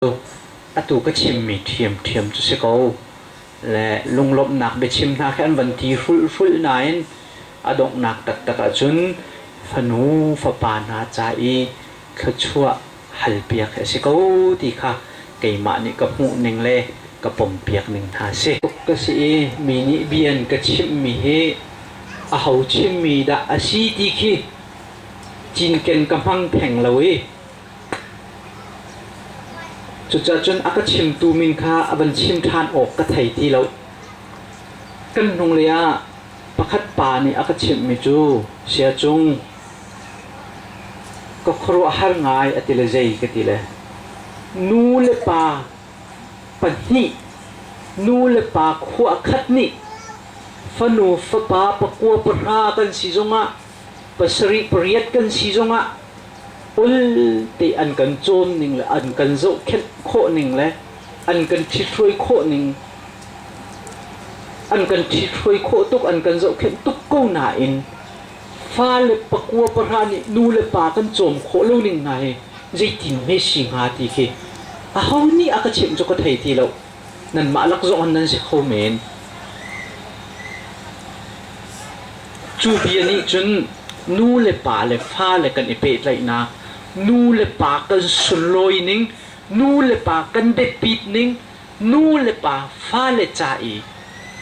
Atu ka chimmi ṭhiamṭhiam cu si ko. Le lunglawmhnak biachim hna khi an van ti hrulhhrulh nain a donghnak taktak ahcun fanu fapa hna ca i thluachuah halpiak hi a si ko ti kha keimah nih ka hmuh ning le ka pompiak ning hna a si. Tuk ka si i mi nih bia an ka chimhmi hi aho chimmi dah a si ti khi cinken ka hmang theng lo i Cucaah cun a ka chimtu min kha a van chim ṭhan awk ka thei ti lo. Kan hnunglei ah pakhat pa nih a ka chimhmi cu, Saya Cung, ka khuaruahhar ngai a ti le zei ka ti le. Nu le pa pahnih, nu le pa khua khat nih fanu fapa pakua pahra kan si zongah pasarih pariat kan si zongah ul te an kan cawm ning le an kan zohkhenh khawh ning le an kan ṭhithruai khawh ning an kan ṭhithruai khawh tuk an kan zohkhenh tuk ko nain fale pakua pahra nih nu le pa kan cawm khawh lo ning hna hi zeitin hme si hnga ti khi aho nih a ka chimh cu ka thei ti lo. Nanmah lak zong nan si kho men. Cu bia nih cun nu le pa le fale kan i pehtlaihnak, nu le pa kan sunlawi ning, nu le pa kan biapit ning, nu le pa fale ca i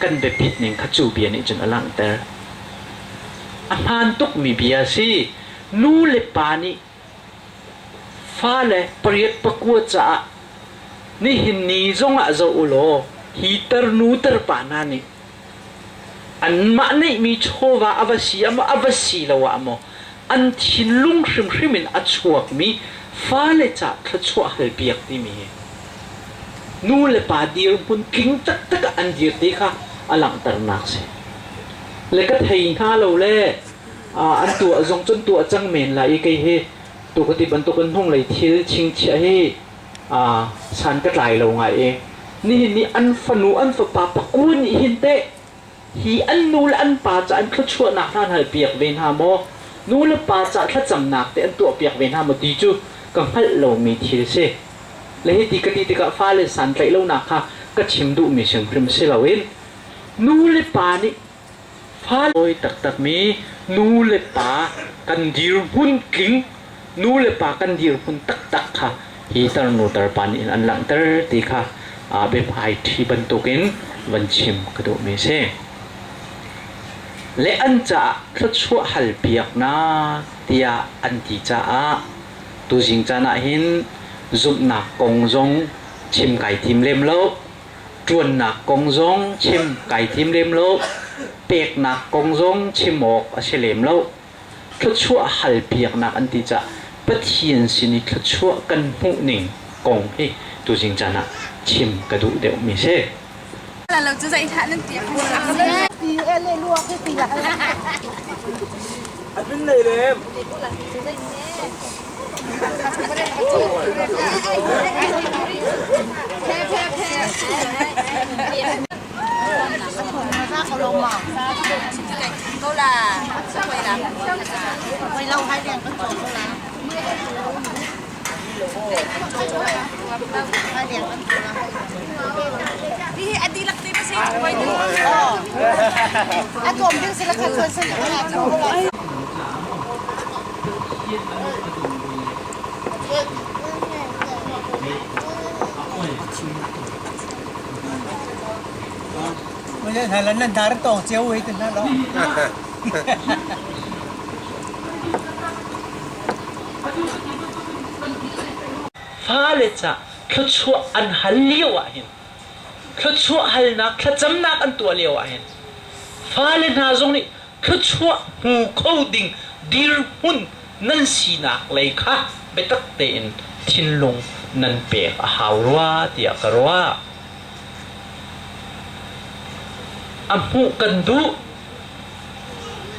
kan biapit ning kha cu bia nih cun a langhter. A hmaan tukmi bia a si. Nu le pa nih Fale pariat pakua caah nihin ni zongah zoh u law hi tarnu tarpa hna nih anmah neihmi chawva a va si ah maw a va si lo ah maw an thinlung hrimhrim in a chuakmi fale ca thluachuah halpiak timi hi nu le pa dirhmun tling taktak ah an dir ti kha a langhternak si. Le ka thei hna lo le An tuah zong cun tuah cang men lai i kei hi tu ka ti bantukin hnunglei thil chingchiah hi san ka tlai lo ngai i nihin ni an fanu an fapa pakua nih hin teh hi an nu le an pa ca an thluachuahnak hna an halpiak ve hna maw, nu le pa ca thlacamnak te an tuahpiak ve hna maw ti cu ka hngalh lomi thil si. Le hiti ka ti tikah fale santlaih lonak kha ka chim duhmi hrimhrim si loin nu le pa nih Fa taktakmi nu le pa kan dirhmun tling, nu le pa kan dirhmun taktak kha hi tarnu tarpa nih an langhter ti kha biahmai ṭhi bantukin van chim ka duhmi a si. Le an caah thluachuah halpiaknak tiah an ti caah tuzing caan ah hin zumhnak kong zong chim kai tim lem lo. Ṭuannak kong zong chim kai tim lem lo. Peknak kong zong chim awk a si lem lo. Thluachuah halpiaknak an ti caah Pathian sin i thluachuah kan hmuh ning kong hi tuzing caan ah chim ka duh deuhmi si. Lo cu zei hlah nan ti. Abin nei lem. Nan dar tawng cio wei te hna lo. Fale ca thluachuah an hal lio ah hin thluachuah halnak thlacamnak an tuah lio ah hin fale hna zong nih thluachuah hmu kho ding dirhmun nan sinak lei kha biatak tein thinlung nan pek a hau rua tiah ka ruah. A hmuh kan duh,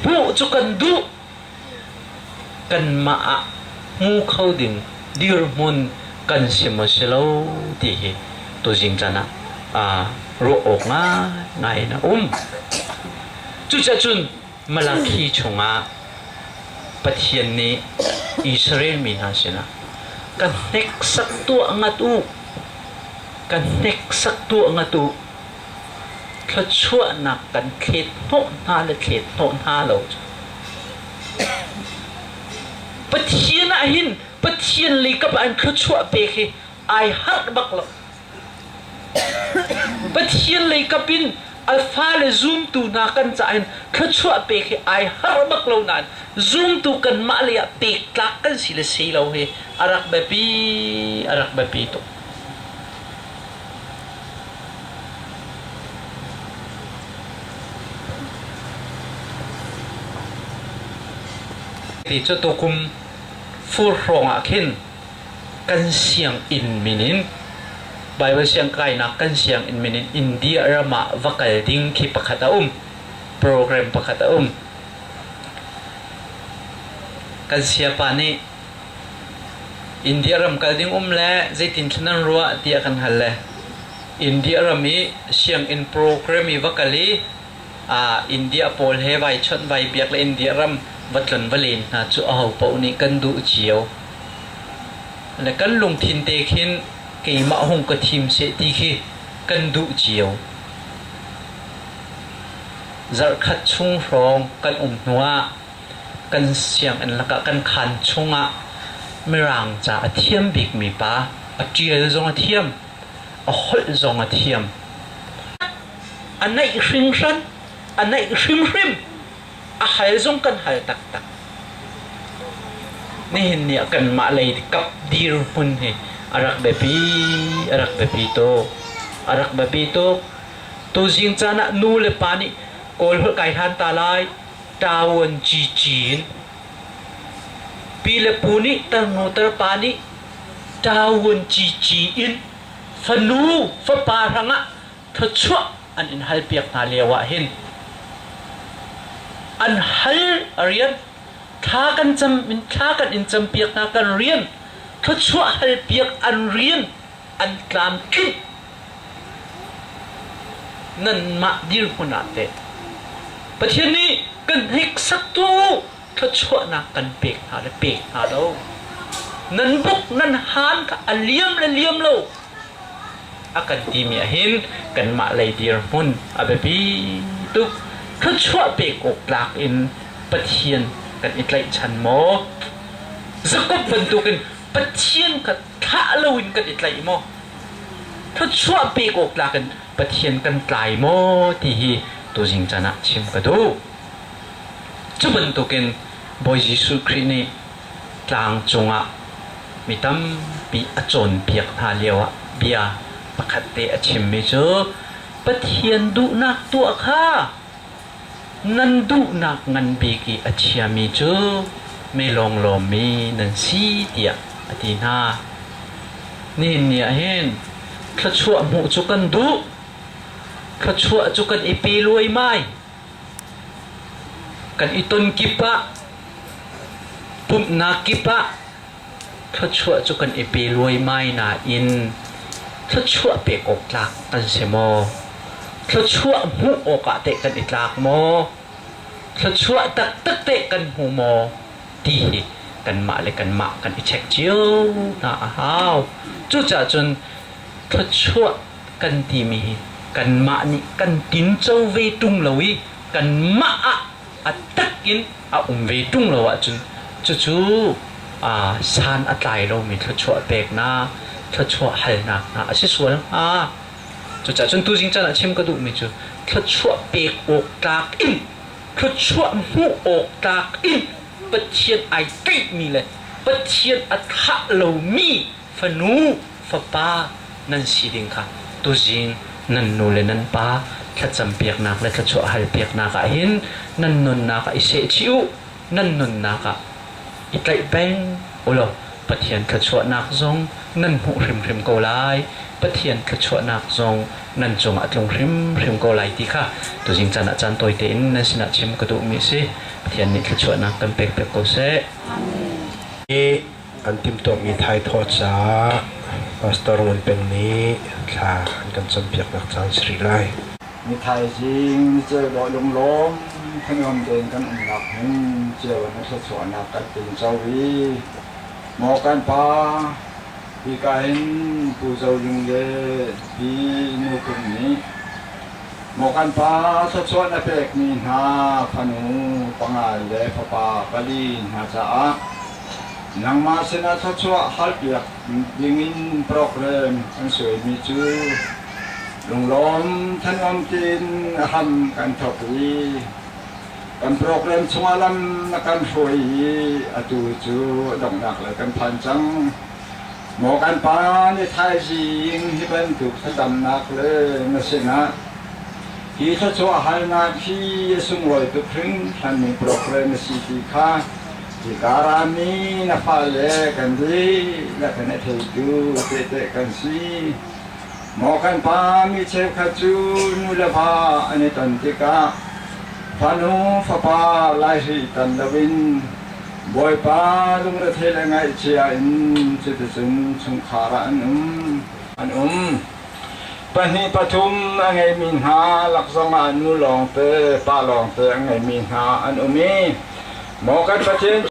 hmuh cu kan duh, kanmah ah hmu kho ding dirhmun kan si maw si lo ti hi tuzing caan ah ruah awk ngaingai in a um. Cucaah cun Malakhi chungah Pathian nih Israel mi hna sinah ka hneksak tuah ngat u. Ka hneksak tuah ngat u. Thluachuahnak kan thlet hnawh hna le thlet hnawh hna lo cu. Pathian ah hin Pathian lei kap ah hin thluachuah pek hi ai harh bak lo. Pathian lei kap in a fale zumtu hna kan caah hin thluachuah pek hi ai harh bak lo nain zumtu kanmah lei ah pek tlak kan si le si lo hi a rak biapi a rak biapi tuk. Ti cu tukum fur hrawng ah khin kan sianginn min in Baibal siangkainak kan sianginn min in India ram ah va kal ding khi pakhat a um. Program pakhat a um. Kan siapa nih India ram kal ding um le zeitin thla nan ruah tiah kan hal le India ram i sianginn program i va kal i India pawl he vai chawnh vai biak le India ram va tlon va len hna cu aho paoh nih kan duh cio. Le kan lungthin te khin keimah hung ka thim seh ti khi kan duh cio. Zarhkhat chung hrawng kan um hnuah kan sianginn lakah kan khaan chungah Mirang ca a thiam bikmi pa a ṭial zong a thiam, a holh zong a thiam. A naih hringhran, a naih hrimhrim, a hal zong kan hal taktak. Nihin ni ah kanmah lei kap dirhmun hi a rak biapi, a rak biapi tuk. A rak biapi tuk. Tuzing caan ah nu le pa nih Kawl holh kai hlan ta lai, ṭawan cici in pi le pu nih tarnu tarpa nih ṭawan cici in fanu fapa hrangah thluachuah an in halpiak hna lio ah hin an hal rian thla kan cam in thla kan in campiak hna kan rian thluachuah halpiak an rian an tlamtlinh nanmah dirhmun ah teh Pathian nih kan hneksaktu thluachuahnak kan pek hna le pek hna lo nan buk nan han kha a liam le liam lo a kan timi ah hin kanmah lei dirhmun a biapi tuk. Thluachuah pek awk tlak in Pathian kan i tlaihchan maw? Jakob bantukin Pathian kha thlah loin kan i tlaih maw? Thluachuah pek awk tlak in Pathian kan tlai maw ti hi tuzing caan ah chim ka duh. Cu bantukin Bawi Jesuh Khrih nih tlang cungah mi tampi a cawnpiak hna lioah bia pakhat te a chimmi cu Pathian duhnak tuah kha nan duhnak ngan bik i a chiami cu mi lawnglawmmi nan si tiah a ti hna. Nihin ni ah hin thluachuah hmuh cu kan duh, thluachuah cu kan i pe luaimai. Kan i ton kip ah, pumhnak kip ah thluachuah cu kan i pe luaimai nain thluachuah pek awk tlak kan si maw? Thluachuah hmuh awkah teh kan i tlak maw? Thluachuah taktak teh kan hmu maw? Ti hi kanmah le kanmah kan i check cio hna a hau. Cucaah cun thluachuah kan timi hi kanmah nih kan tinco ve ṭung lo i kanmah ah a tak in a um ve ṭung lo ahcun cucu san a tlai lomi thluachuah peknak, thluachuah halnak hna a si sual hnga. Cucaah cun tuzing caan ah chim ka duhmi cu thluachuah pek awk tlak in thluachuah hmuh awk tlak in Pathian ai tlaihmi le Pathian a thlah lomi fanu fapa nan si ding kha tuzing nan nu le nan pa thlacampiaknak le thluachuah halpiaknak ah hin nan nunnak ah i sehchih u, nan nunnak ah i tlaih peng ulaw Pathian thluachuahnak zong nan hmuh hrimhrim ko lai. Pathian thluachuahnak zong nan cungah a tlung hrimhrim ko lai ti kha tuzing caan ah caan tawi tein nan sinah chim ka duhmi a si. Pathian nih thluachuahnak kan pek piak ko seh. Amen. An timhtuahmi thaithawh caah Pastor Ngun Peng nih thla an kan campiaknak caan si rih lai. Ni thaizing ni ceu dawh lunglawm thanuam tein kan umnak hmun cio in a thluachuahnak kan tinco i maw kan Pa. Hika hin Pu Zo Ling le Pi Nu Kung nih maw kan pa thluachuah na pekmi hna fanu panga le fapa pali hna caah nangmah sinah thluachuah halpiak dingin program an suaimi cu lunglawm thanuam tein a hram kan thawk i kan program chungah lam na kan hruai i atu cu donghnak lei kan phan cang. Maw kan pa nih thaizing hi bantuk thlacamnak le na sinah hi thluachuah halnak hi a sunglawi tuk hringhranmi program a si ti kha hika rami na fale kan dihlak in a theitu tehte kan si. Maw kan pa mi cheukhat cu nu le va an i ton tikah fanu fapa laihri tan loin Bawipa lungrethei le ngaihchia in cuticun chungkhar ah an um. An um. Pahnih pathum a ngeimi hna lak zongah nu lawngte, pa lawngte a ngeimi hna an um i maw kan Pathian.